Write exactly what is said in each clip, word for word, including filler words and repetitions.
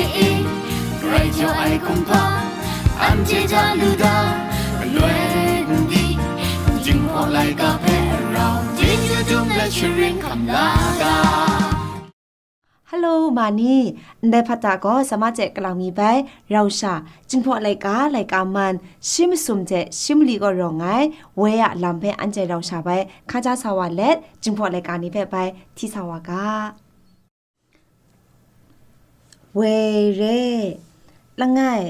E, e, grai jaw ai kumhpa, anhte hta lu da, galoi n di, Jinghpaw laika hpe rau, chyeju dum let sharin hkam la ga. Hello, ma ni, ndai hpat hta gaw sa ma hte kalang mi bai, rau sha, Jinghpaw laika, laika man, shi masum hte shi mali gaw rawng ai, woi a lam hpe anhte rau sha bai, hkaja sa wa let, Jinghpaw laika ni hpe bai, hti sa wa ga. Woi re, langai,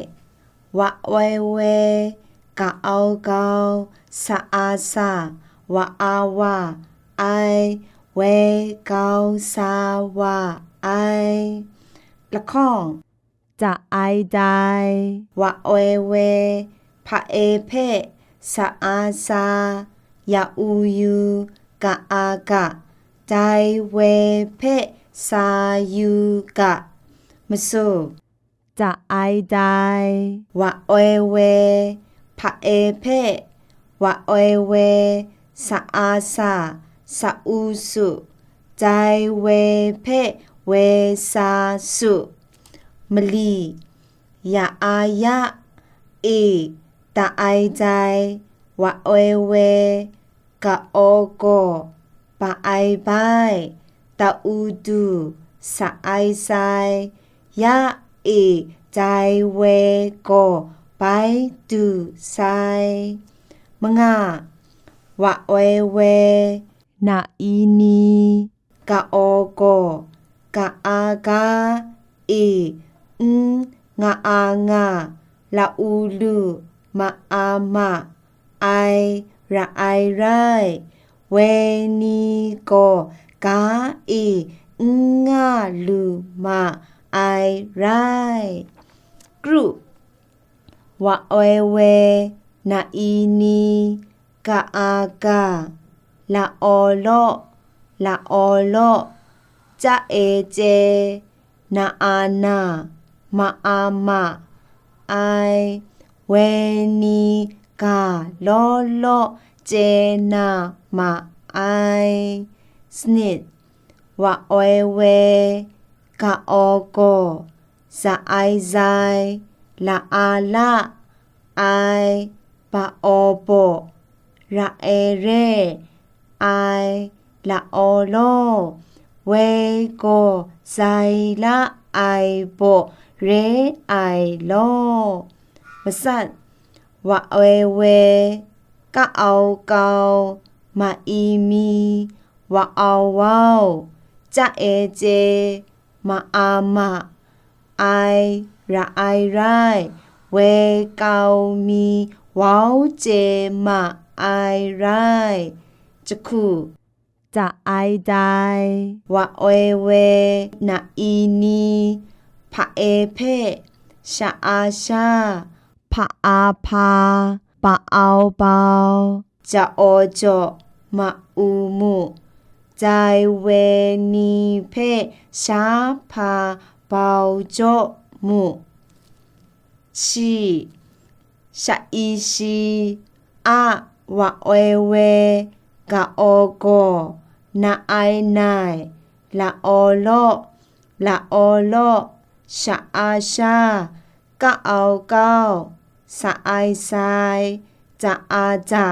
wa oi woi, ga au gau, sa a sa, wa a wa, ai, woi gau sa wa ai. Lahkawng, da ai dai, wa oi woi, hpa e hpe, sa a sa, ya u yu, ga a ga, dai woi hpe sa yu ga. Masu, da ai dai, wa oi woi, hpa e hpe, wa oi woi, sa a sa, sa u su, dai woi hpe woi sa su. Mali, ya a ya, e, da ai dai, wa oi woi, ga o gaw, ba ai bai, ta u du, sa ai sai, ya e dai woi gaw bai du sai. Manga, wa oi woi, na i ni, ga o gaw, ga a ga, e, n, nga a nga, la u lu, ma a ma, ai, ra ai rai, woi ni gaw ga e n nga lu ma ai rai. Kru, wa oi woi, na i ni, ga a ga, la o law, la o law, ca e chye, na a na, ma a ma, ai, woi ni ga law law chye na ma ai. Sanit, wa oi woi, ga o gaw, za ai zai, la a la, ai, ba o baw, ra e re, ai, la o law, woi gaw zai la ai baw re ai law. Matsat, wa oi woi, ka au kau, ma i mi, wa au wau, ca e chye, ma a ma, ai, ra ai rai, woi kau mi wau chye ma ai rai. Jahku, da ai dai, wa oi woi, na i ni, hpa e hpe, sha a sha, hpa a hpa, ba au bau, ja o jaw, ma u mu, dai woi ni hpe sha hpa bau jaw mu. Shi, sha i shi, a, wa oi woi, ga o gaw, na ai nai, la o law, la o law, sha a sha, ka au kau, sa ai sai, da a da,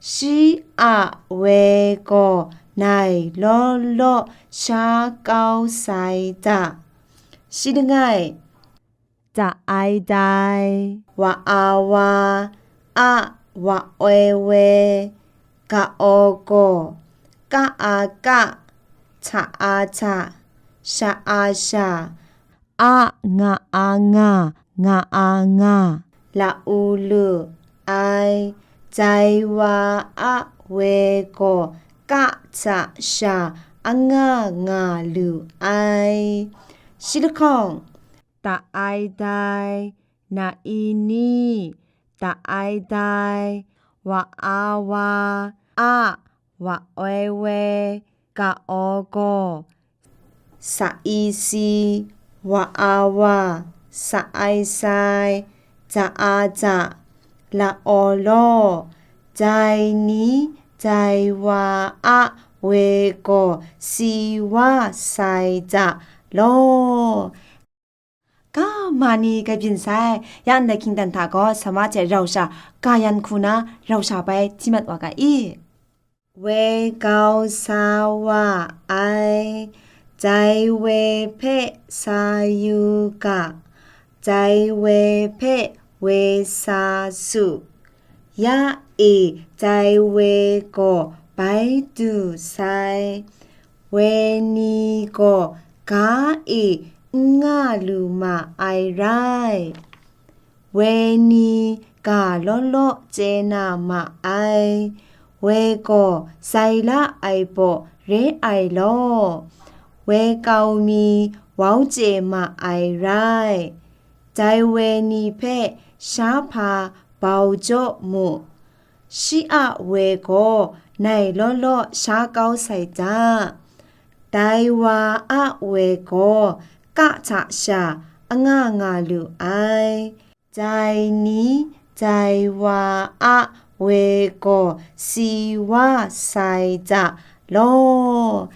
shi a woi gaw nai law law sha kau sai da. Shi langai, da ai dai, wa a wa, a, wa oi woi, ga o gaw, ka a ka, hta a hta, sha a sha, a, nga a nga, nga a nga, la u lu, ai, dai wa a woi gaw, ka hta sha, anga nga lu ai. Shi lahkawng, da ai dai, na i ni, da ai dai, wa a wa, a, wa oi woi, ga o gaw, sa i si, wa a wa, sa ai sai, da a da, la o law, dai ni, dai wa a woi gaw si wa sai da law. Mani grai byin sai, ya ndai hkying dan hta gaw, sama hte rau sha, ka yan hku na, rau sha bai hti mat wa ga i. Woi kau sa wa ai, dai woi hpe sa yu ga, dai woi hpe woi sa su, ya e dai woi gaw bai du sai, woi ni gaw ga e n nga lu ma ai rai. Woi ni ga law law chye na ma ai, woi gaw sai la ai baw re ai law, woi kau mi wau chye ma ai rai. Dai woi ni hpe sha hpa bau jaw mu, shi a woi gaw nai law law sha kau sai ta. Dai wa a woi gaw ka hta sha a nga nga lu ai. Dai ni, dai wa a woi gaw si wa sai ta law.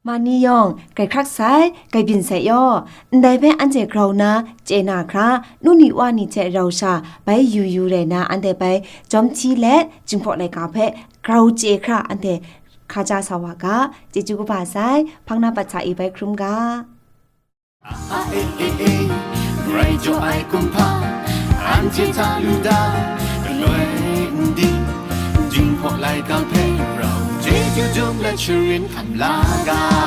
Mani yawng grai hkrak sai, grai byin sai yaw, ndai hpe anhte grau na chye na hkra, nu ni wa ni hte rau sha bai yu yu rai na, anhte bai jawm hti let, Jinghpaw laika hpe grau chye hkra, anhte hkaja sa wa ga, chyeju kaba sai, hpang na pat sa e bai hkrum ga. A e e e, grai jaw ai kumhpa, anhte hta lu da, galoi n di, Jinghpaw laika hpe rau chyeju dum let sharin hkam la ga.